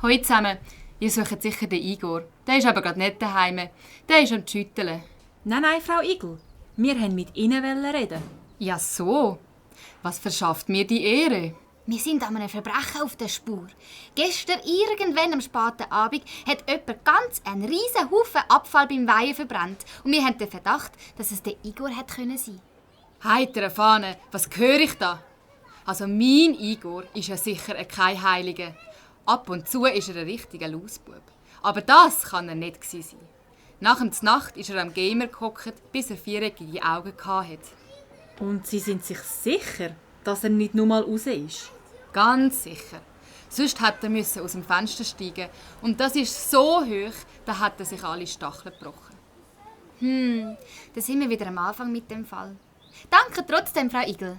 Hallo zusammen, ihr sucht sicher den Igor. Der ist aber gerade nicht daheim. Der ist am Schütteln. Nein, Frau Igel. Wir wollten mit Ihnen reden. Ja so. Was verschafft mir die Ehre? Wir sind an einem Verbrechen auf der Spur. Gestern irgendwann am späten Abend hat jemand ganz einen riesen Haufen Abfall beim Weihen verbrannt. Und wir haben den Verdacht, dass es der Igor hätte sein können. Heitere Fahne, was höre ich da? Also mein Igor ist ja sicher kein Heiliger. Ab und zu ist er ein richtiger Lausbub. Aber das kann er nicht gewesen sein. Nach der Nacht ist er am Gamer gehockt, bis er viereckige Augen hatte. Und Sie sind sich sicher, dass er nicht nur mal raus ist? Ganz sicher. Sonst hätte er aus dem Fenster steigen und das ist so hoch, da hat er sich alle Stacheln gebrochen. Da sind wir wieder am Anfang mit dem Fall. Danke trotzdem, Frau Igel.